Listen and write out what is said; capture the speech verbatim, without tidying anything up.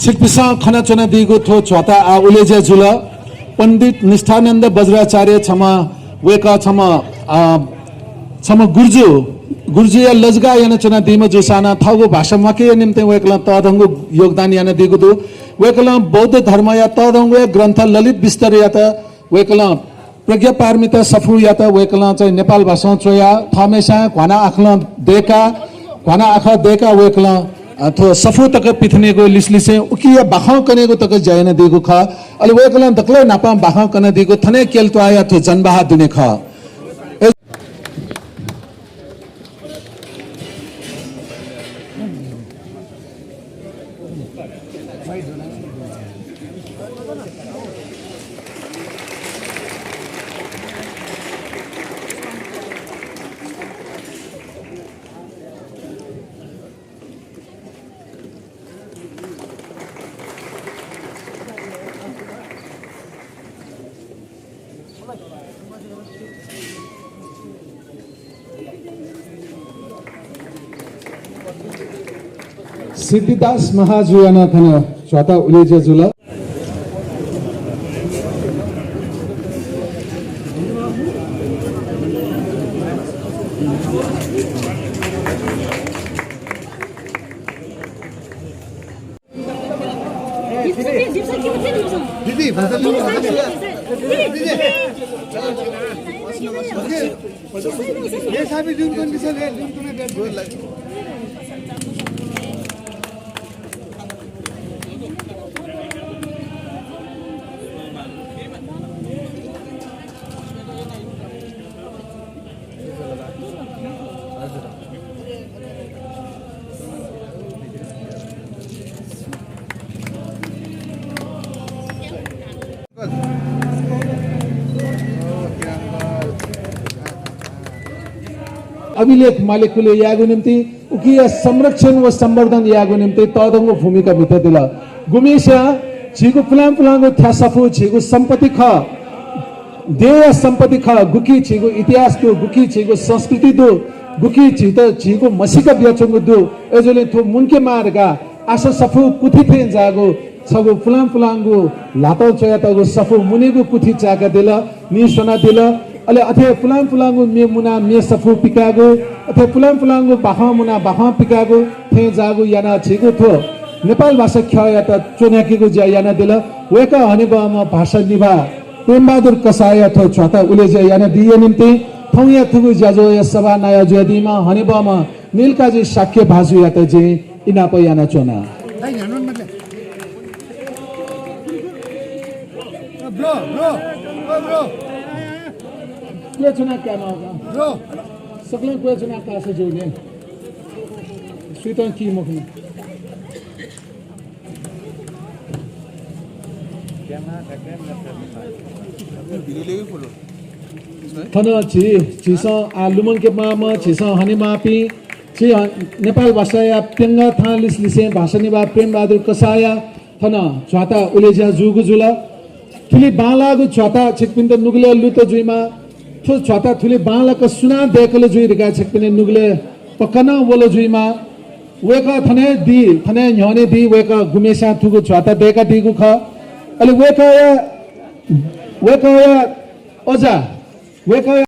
छिकपिन्सं खनाच्वनादीगु थ्व च्वता आः उलेज्या जुल। पण्डित निष्ठानन्द वज्राचार्य छम्ह, वय्कः छम्ह, अ, छम्ह गुरुजु, गुरुजुया लजगाः यानाच्वनादीम्ह जूसां नं थःगु भाषा म्वाकेया निंतिं वय्कलं तःधंगु योगदान यानादीगु दु। वय्कलं बौद्ध धर्मया तःधंगु हे ग्रन्थ ललित विस्तरयात वय्कलं प्रज्ञापारमिता सफूयात वय्कलं चाहिँ नेपाल भाषां च्वयाः थःम्हेस्यां घ्वाना आखलं दय्काः, घ्वाना आखः दय्काः वय्कलं, अ, थ्व सफू तक पिथनेगु लिसलिसें उकिया बाखं कनेगु तक ज्या यानादीगु खः। अले वय्कलं दकलय् न्हापां बाखं कनादीगु थन हे क्यलत्वाःया थ्व जनबहाः दुने खः। सिद्धिदास महाजुया नं थन च्वता उलेज्या जुल। अभिलेख मालेकुले यायेगु निंतिं उकिया संरक्षण व संवर्धन यायेगु निंतिं तःधंगु भूमिका म्हितादिल। गुम्हेस्यां झीगु पुलां पुलांगु थ्यासफू झीगु सम्पत्ति खः। देय्‌या सम्पत्ति खः, गुकी झीगु इतिहास दु, गुकी झीगु संस्कृति दु, गुकी झीत झीगु म्हसीका बियाच्वंगु दु। अय्‌जूगुलिं थ्व मुंके माः धकाः आशा सफू कुथि थें जाःगु छगू पुलां पुलांगु ल्हातं च्वयातःगु सफू मुनेगु कुथि चाय्‌कादिल, निं स्वनादिल। अले अथे पुलां पुलांगु म्ये मुनाः म्ये सफू पिकाःगु, अथे पुलां पुलांगु बाखं मुनाः बाखं पिकाःगु थें जाःगु यानाः झीगु थ्व नेपाल भाषा ख्यःयात च्वन्ह्याकेगु ज्या यानादिल। वय्‌कः हनेबहःम्ह भाषा निभाः प्रेमबहादुर कसाःया थ्व च्वता उलेज्या यानादीया निंतिं थौंया थुगु ज्याझ्वःया सभानायः जुयादीम्ह हनेबहःम्ह नीलकाजी शाक्य भाजुयात जिं इनाप यानाच्वना। Bro, bro, ओ bro। क्वय् च्वनाः कायेमाः का। Bro। सकलें क्वय् च्वनाः काःसा ज्यू नि। सुयातं की मखुनि। थन झी, झीसं आः लुमंके माःम्ह, झीसं हनेमाःपिं, झी ह-, नेपाल भाषाया प्यंगः थां लिसलिसें भाषा निभाः प्रेमबहादुर कसाःया थन च्वता उलेज्या जूगु जुल। थुलि बांलाःगु च्वता छिकपिन्त नुगलय् लुत जुइमा। थ्व च्वता थुलि बांलाक सुनां दय्‌कल जुइ धकाः छिकपिनि नुगलय् पक्का नं वल जुइमा। वय्‌कः थन हे दी, थन हे न्ह्यःने दी, वय्‌कः गुम्हेस्यां थुगु च्वता दय्‌कादीगु खः। अले वय्‌कःया, वय्‌कःया अजा, वय्‌कःया